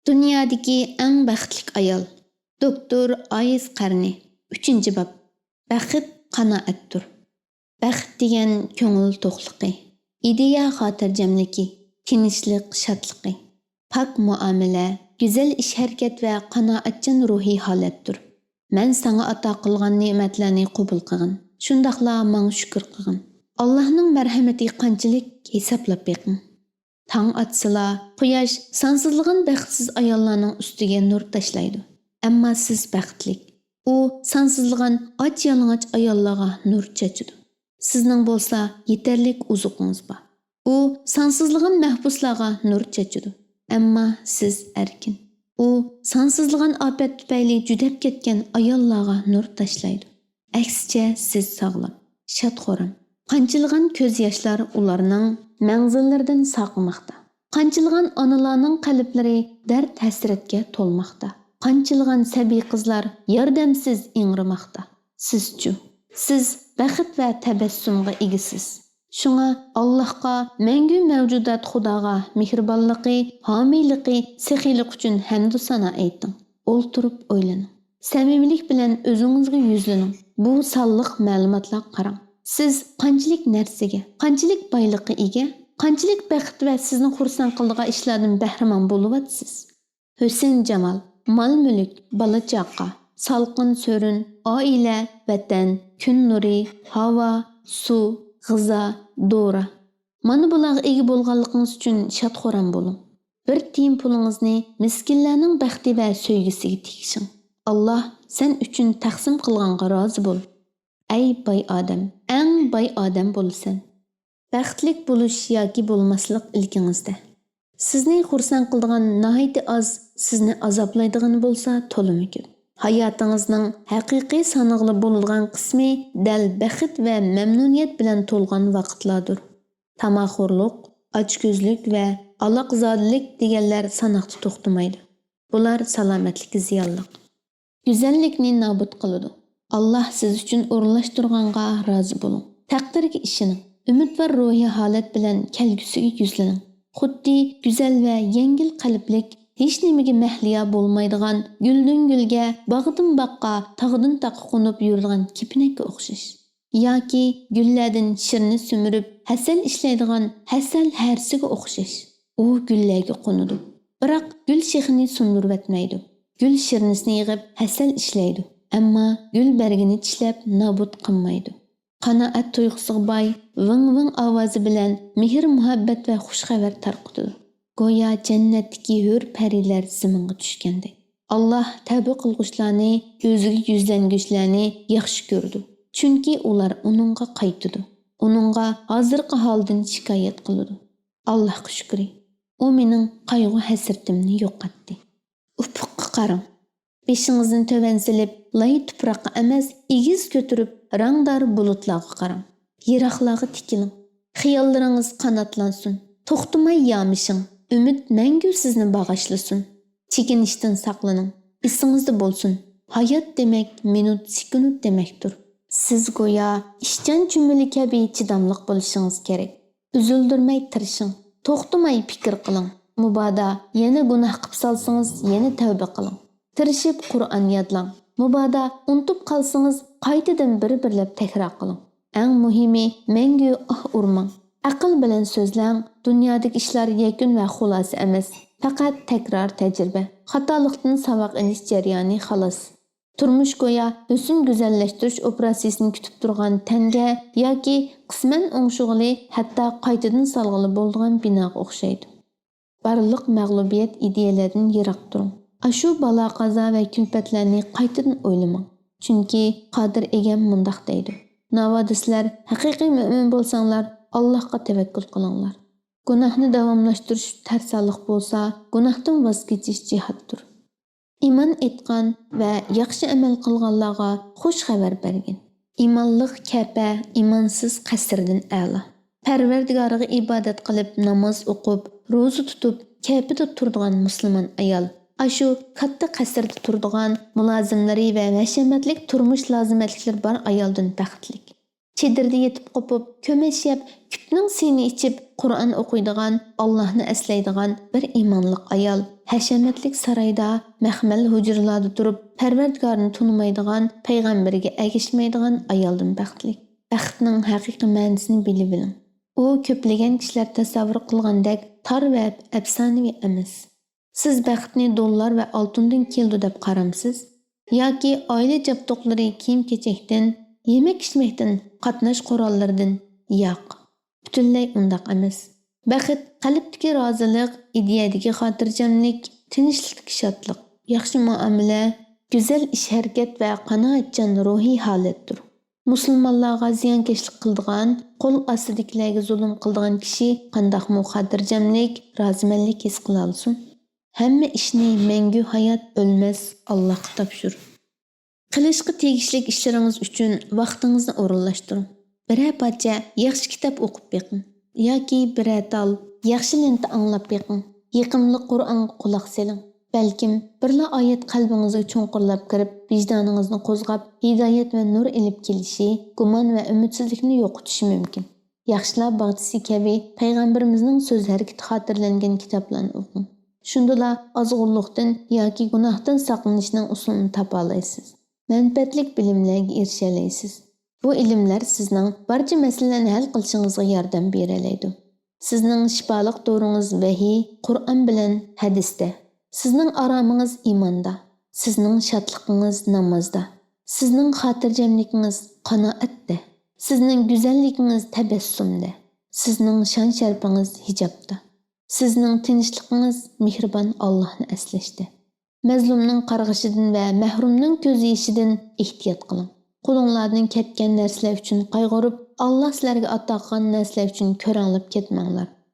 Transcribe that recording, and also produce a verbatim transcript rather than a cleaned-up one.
دۇنيادىكى ئەڭ بەختلىك ئايال. دوكتور ئايس قەرنى. ئۈچىنچى باب. بەخت قانائەتتۇر. بەخت دېگەن كۆڭۈل توقلۇقى، ئىدىيە خاتىرجەملىكى، تىنچلىق شادلىقى، پاك مۇئامىلە، گۈزەل ئىش-ھەرىكەت ۋە قانائەتچان روھىي ھالەتتۇر. مەن ساڭا ئاتا قىلغان نېمەتلەرنى قوبۇل قىلغىن، شۇنداقلا ماڭا شۈكۈر قىلغىن. ئاللاھنىڭ مەرھەمىتى قانچىلىك، ھېسابلاپ بېقىڭ. تاڭ ئاتسىلا، قۇياش سانسىزلىغان بەختسىز ئاياللارنىڭ ئۈستىگە نۇر تاشلايدۇ. ئەمما سىز بەختلىك. ئۇ سانسىزلىغان ئاچ-يالىڭاچ ئاياللارغا نۇر چاچىدۇ. سىزنىڭ بولسا يېتەرلىك ئوزۇقىڭىز بار. ئۇ سانسىزلىغان مەھبۇسلارغا نۇر چاچىدۇ. ئەمما سىز ئەركىن. ئۇ سانسىزلىغان ئاپەت تۈپەيلى جۈدەپ كەتكەن ئاياللارغا نۇر تاشلايدۇ. ئەكسىچە، سىز ساغلام، شاد-خۇرام. قانچىلىغان كۆز ياشلار ئۇلارنىڭ مەڭزىللىرىدىن ساقىماقتا. قانچىلىغان ئانىلارنىڭ قەلبلىرى دەرد-ھەسرەتكە تولماقتا. قانچىلىغان سەبىي قىزلار ياردەمسىز ئىڭرىماقتا. سىزچۇ؟ سىز بەخت ۋە تەبەسسۇمغا ئىگىسىز. شۇڭا ئاللاھقا، مەڭگۈ مەۋجۇدات خۇداغا مېھرىبانلىقى، ھامىيلىقى، سېخىيلىقى ئۈچۈن ھەمدۇ سانا ئېيتىڭ. ئولتۇرۇپ ئويلىنىڭ. سەمىمىيلىك بىلەن ئۆزىڭىزگە يۈزلىنىڭ. بۇ سانلىق مەلۇماتلارغا قاراڭ. سىز قانچىلىك نەرسىگە، قانچىلىك بايلىققا ئىگە، قانچىلىك بەخت ۋە سىزنى خۇرسەن قىلىدىغان ئىشلاردىن بەھرىمەن بولۇۋاتىسىز؟ ھۈسەن جامال. مال-مۈلۈك، بالا-چاقا، سالقىن سورۇن، ئائىلە، ۋەتەن، كۈن نۇرى، ھاۋا، سۇ، غىزا، دورا. مانا بۇلارغا ئىگە بولغانلىقىڭىز ئۈچۈن شاد-خۇرام بولۇڭ. بىر تىيىن پۇلىڭىزنى مىسكىنلەرنىڭ بەختى ۋە سۆيگۈسىگە تېگىشىڭ. ئاللاھ سەن ئۈچۈن تەقسىم قىلغانغا رازى بول. ئەي باي ئادەم، ئەڭ باي ئادەم بولىسەن. بەختلىك بولۇش ياكى بولماسلىق ئىلكىڭىزدە. سىزنى خۇرسەن قىلىدىغان ناھايىتى ئاز، سىزنى ئازابلايدىغىنى بولسا تولىمۇ كۆپ. ھاياتىڭىزنىڭ ھەقىقىي سانىغىلى بولىدىغان قىسمى دەل بەخت ۋە مەمنۇنىيەت بىلەن تولغان ۋاقىتلاردۇر. تاماخورلۇق، ئاچكۆزلۈك ۋە ئالاقزادىلىك دېگەنلەر ساناقتا توختىمايدۇ. بۇلار سالامەتلىككە زىيانلىق. گۈزەللىكنى نابۇت قىلىدۇ. ئاللاھ سىز ئۈچۈن ئورۇنلاشتۇرغانغا رازى بولۇڭ. تەقدىرگە ئىشىنىڭ. ئۈمىدۋار روھىي ھالەت بىلەن كەلگۈسىگە يۈزلىنىڭ. خۇددى گۈزەل ۋە يەڭگىل قەلبلىك، ھېچنېمىگە مەھلىيا بولمايدىغان، گۈلدىن گۈلگە، باغدىن باغقا، تاغدىن تاغقا قونۇپ يۈرىدىغان كېپىنەككە ئوخشاش. ياكى گۈللەردىن شىرنە سۈمۈرۈپ، ھەسەل ئىشلەيدىغان ھەسەل ھەرىسىگە ئوخشاش. ئۇ گۈللەرگە قونىدۇ. بىراق گۈل شېخىنى سۇندۇرۇۋەتمەيدۇ. گۈل شىرنىسىنى يىغىپ ھەسەل ئىشلەيدۇ. ئەمما گۈل بەرگىنى چىشلەپ نابۇت قىلمايدۇ. قانائەت تۇيغۇسىغا باي، ۋىڭ-ۋىڭ ئاۋازى بىلەن مېھىر-مۇھەببەت ۋە خۇش خەۋەر تارقىتىدۇ. گويا جەننەتتىكى ھۆر پەرىلەر زېمىنغا چۈشكەندەك. ئاللاھ تەۋبە قىلغۇچىلارنى، ئۆزىگە يۈزلەنگۈچىلەرنى ياخشى كۆرىدۇ. چۈنكى ئۇلار ئۇنىڭغا قايتىدۇ. ئۇنىڭغا ھازىرقى ھالىدىن شىكايەت قىلىدۇ. ئاللاھقا شۈكرى، ئۇ مېنىڭ قايغۇ-ھەسرىتىمنى يوقاتتى. ئۇپۇققا قاراڭ. بېشىڭىزنى تۆۋەن سېلىپ، لاي تۇپراققا ئەمەس، ئېگىز كۆتۈرۈپ، رەڭدار بۇلۇتلارغا قاراڭ. يىراقلارغا تىكىلىڭ. خىياللىرىڭىز قاناتلانسۇن. توختىماي يامىشىڭ. ئۈمىد مەڭگۈ سىزنى باغاشلىسۇن. چېكىنىشتىن ساقلىنىڭ. ئېسىڭىزدە بولسۇن، ھايات دېمەك مىنۇت، سېكۇنت دېمەكتۇر. سىز گويا ئىشچان چۈمۈلە كەبى چىداملىق بولۇشىڭىز كېرەك. ئۈزۈلدۈرمەي تىرىشىڭ. توختىماي پىكىر قىلىڭ. مۇبادا يەنە گۇناھ قىپ سالسىڭىز، يەنە تەۋبە قىلىڭ. تىرىشىپ قۇرئان يادلاڭ. مۇبادا ئۇنتۇپ قالسىڭىز، قايتىدىن بىر-بىرلەپ تەكرار قىلىڭ. ئەڭ مۇھىمى، مەڭگۈ ئاھ ئۇرماڭ. ئەقىل بىلەن سۆزلەڭ. دۇنيادىكى ئىشلار يەكۈن ۋە خۇلاسە ئەمەس، پەقەت تەكرار تەجرىبە. خاتالىقتىن ساۋاق ئېلىش جەريانى، خالاس. تۇرمۇش گويا ھۆسن گۈزەللەشتۈرۈش ئوپېراتسىيىسىنى كۈتۈپ تۇرغان تەنگە ياكى قىسمەن ئوڭشىغىلى، ھەتتا قايتىدىن سالغىلى بولىدىغان بىناغا ئوخشايدۇ. بارلىق مەغلۇبىيەت ئىدىيەلەردىن يىراق تۇرۇڭ. ئاشۇ بالا-قازا ۋە كۈلپەتلەرنى قايتىدىن ئويلىماڭ. چۈنكى قادىر ئىگەم مۇنداق دەيدۇ: ناۋادا سىلەر ھەقىقىي مۆمىن بولساڭلار، ئاللاھقا تەۋەككۈل قىلىڭلار. گۇناھنى داۋاملاشتۇرۇش تەرسانلىق بولسا، گۇناھتىن ۋاز كېچىش جىھادتۇر. ئىمان ئېيتقان ۋە ياخشى ئەمەل قىلغانلارغا خۇش خەۋەر بەرگىن. ئىمانلىق كەپە ئىمانسىز قەسىردىن ئەلا. پەرۋەردىگارىغا ئىبادەت قىلىپ، ناماز ئوقۇپ، روزا تۇتۇپ، كەپىدە تۇرىدىغان مۇسۇلمان ئايال ئاشۇ كاتتا قەسىردە تۇرىدىغان، مۇلازىملىرى ۋە ھەشەمەتلىك تۇرمۇش لازىمەتلىكلىرى بار ئايالدىن بەختلىك. چېدىردا يېتىپ قوپۇپ، كۆمەچ يەپ، كۈپنىڭ سۈيىنى ئىچىپ، قۇرئان ئوقۇيدىغان، ئاللاھنى ئەسلەيدىغان بىر ئىمانلىق ئايال ھەشەمەتلىك سارايدا، مەخمەل ھۇجرىلاردا تۇرۇپ، پەرۋەردىگارىنى تونۇمايدىغان، پەيغەمبىرىگە ئەگەشمەيدىغان ئايالدىن بەختلىك. بەختنىڭ ھەقىقىي مەنىسىنى بىلىۋېلىڭ. ئۇ كۆپلىگەن كىشىلەر تەسەۋۋۇر قىلغاندەك تار ۋە ئەپسانىۋى ئەمەس. سىز بەختنى دوللار ۋە ئالتۇندىن كېلىدۇ دەپ قارامسىز؟ ياكى ئائىلە جابدۇقلىرى، كىيىم-كېچەكتىن، يېمەك-ئىچمەكتىن، قاتناش قوراللىرىدىن؟ ياق، پۈتۈنلەي ئۇنداق ئەمەس. بەخت، قەلبتىكى رازىلىق، ئىدىيەدىكى خاتىرجەملىك، تىنچلىقتىكى شادلىق، ياخشى مۇئامىلە، گۈزەل ئىش-ھەرىكەت ۋە قانائەتچان روھىي ھالەتتۇر. مۇسۇلمانلارغا زىيانكەشلىك قىلىدىغان، قول ئاستىدىكىلەرگە زۇلۇم قىلىدىغان كىشى قانداقمۇ خاتىرجەملىك، رازىمەنلىك ھېس قىلالىسۇن؟ ھەممە ئىشنى مەڭگۈ ھايات، ئۆلمەس ئاللاھقا تاپشۇر. قىلىشقا تېگىشلىك ئىشلىرىڭىز ئۈچۈن ۋاقتىڭىزنى ئورۇنلاشتۇرۇڭ. بىرەر پارچە ياخشى كىتاب ئوقۇپ بېقىڭ ياكى بىرەر تال ياخشى لېنتا ئاڭلاپ بېقىڭ. يېقىملىق قۇرئانغا قۇلاق سېلىڭ. بەلكىم بىرلا ئايەت قەلبىڭىزگە چوڭقۇرلاپ كىرىپ، ۋىجدانىڭىزنى قوزغاپ، ھىدايەت ۋە نۇر ئېلىپ كېلىشى، گۇمان ۋە ئۈمىدسىزلىكنى يوقىتىشى مۇمكىن. ياخشىلار باغچىسى كەبى پەيغەمبىرىمىزنىڭ سۆز ھەرىكىتى خاتىرىلەنگەن كىتابلارنى ئوقۇڭ. شۇندىلا ئازغۇنلۇقتىن ياكى گۇناھتىن ساقلىنىشنىڭ ئۇسۇلىنى تاپالايسىز. مەنپەئەتلىك بىلىملەرگە ئېرىشەلەيسىز. بۇ ئىلىملەر سىزنىڭ بارچە مەسىلىلەرنى ھەل قىلىشىڭىزغا ياردەم بېرەلەيدۇ. سىزنىڭ شىپالىق دورىڭىز ۋەھىي، قۇرئان بىلەن ھەدىستە. سىزنىڭ ئارامىڭىز ئىماندا. سىزنىڭ شادلىقىڭىز نامازدا. سىزنىڭ خاتىرجەملىكىڭىز قانائەتتە. سىزنىڭ گۈزەللىكىڭىز تەبەسسۇمدە. سىزنىڭ شان-شەرىپىڭىز ھىجابتا. سىزنىڭ تىنچلىقىڭىز مېھرىبان ئاللاھنى ئەسلەشتە. مەزلۇمنىڭ قارغىشىدىن ۋە مەھرۇمنىڭ كۆز يېشىدىن ئېھتىيات قىلىڭ. قولۇڭلاردىن كەتكەن نەرسىلەر ئۈچۈن قايغۇرۇپ، ئاللاھ سىلەرگە ئاتا قىلغان نەرسىلەر ئۈچۈن كۆرەڭلەپ كەتمەڭلار.